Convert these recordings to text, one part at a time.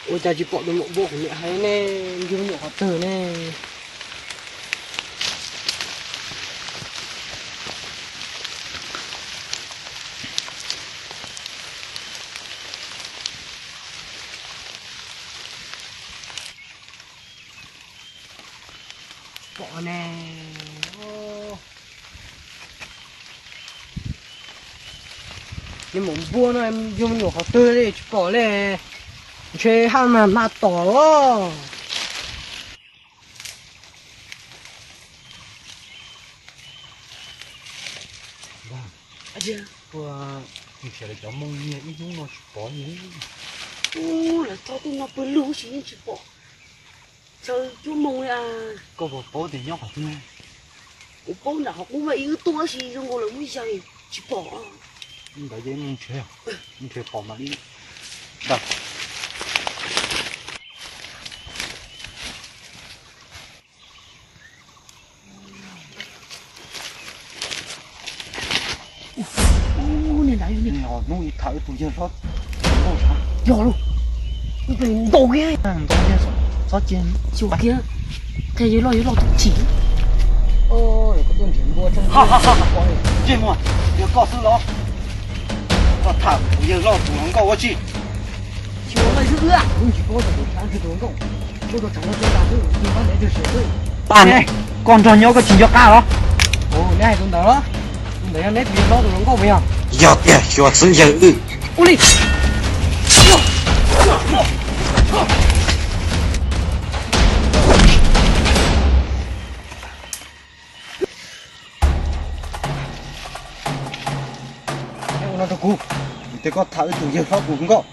Ua cas tsis pom tus maum npua kuv niam hais ne, yug me nyuam qhov twg ne? Pom ne. Nws maum npua no yug me nyuam qhov twg li tsis pom li. Ntshe haj mas hma tom los. Ua, ntshe lawv cov Hmoob nyiag ib hnub no tsis pom li. Ub, lawv txhob tuaj no pw lug sis yeej tsis pom. Chaw cuab moos li as. Koj puas paub tias nyob qhov twg? Kuv paub nram qhov qub mas ib wb tuaj tab sis zoo nkaus lawv muab yaig tsis pom. Ntawd ces mus nrhiav, mus nrhiav pom mam li ntawd. Hnub ib tham wb tus yawg hlob nkauj sab. Yog lauj, ib pliag ntaus kiag. Ntaus kiag, xyuas kiag, qhia yawg loj yawg loj tus chim. Ntsej muag, yog koj xwb los? Koj tham tus yawg loj tus hluas nkauj ua tsi? Xyuas loj xwb wb. Tus hluas nkauj, tus hluas nkauj. Koj nrog nyob koj tsis nco qab los? Neb hais tus ntawd los? Tus ntawd yog neb tus yawg hlob tus hluas nkauj puas yog? Yog tiag, xyuas xwb yawg wb. Ua li. Neb ua no rau kuv, vim tias koj tham wb tus yawg hlob tus hluas nkauj.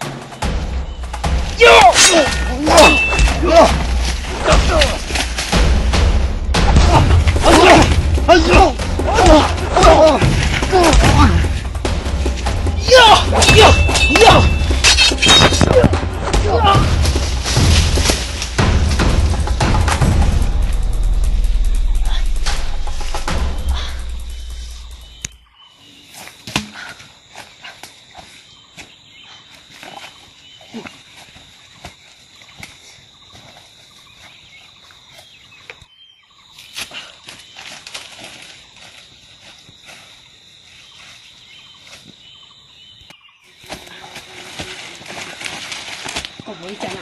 Koj ua li cas na?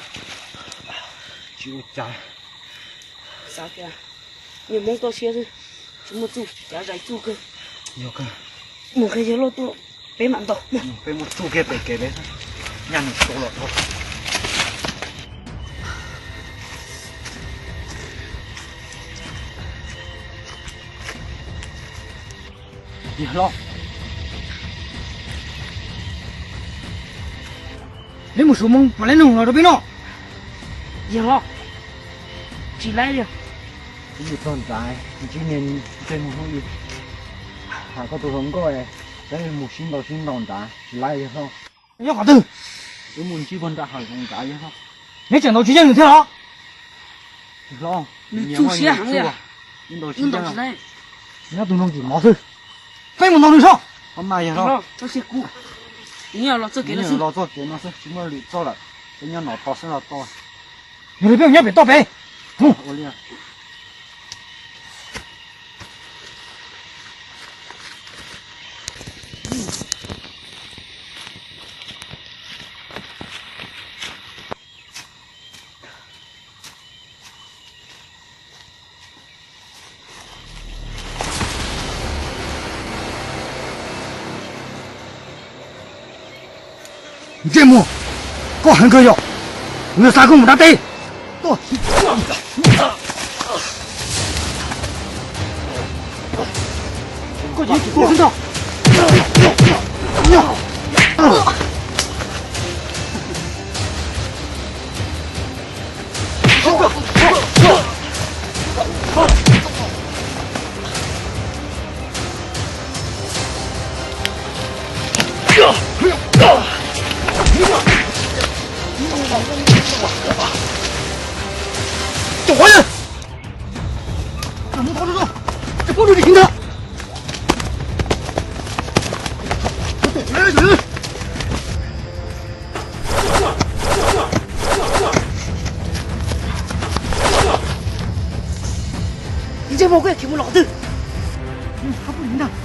Tsis ua cas. Xav tias nyias Hmoob toj siab xwb, tsis muaj txuj, cav zais txuj kawg. Yog kawg. Mus qhia yawg loj tuaj, peb mam ntaus. Peb muab txuj kiag pem kev peb, nyaj nws tau los dhau. Yawg hlob, neb mus suav moo pom leej nug los rau peb noj. Yawg hlob, tsis laib li. Wb mus txog nrad ntsib niag ntsej muag hnub i, tham koj tus hluas nkauj, peb mus sib ntaus sib ntaus nrad tsis laib yawg hlob. Nyob qhov twg? Wb mus ntsib puag nram hav zoov nrad yawg hlob. Neb tseem ntaus tsis yeej nws thiab los? Yawg hlob, nws txuj siab heev li. Wb ntaus tsis yeej, nyob tus ntoo tsis mov xwb. Peb mus ntaus nws soj. Ob mas yawg hlob, los txoj kev no xwb, tsis muaj lwm txoj lawm, peb nyob no tos xwb los tau. Yog li peb mus nyob pem toj pem. Mus. Ntsej muag, koj heev kawg yog, kuv yuav xa koj mus dab teb. Koj tsis tuag xwb ntag. Tej vauv koj yog khiav mus los qhov twg? Koj puas ntag,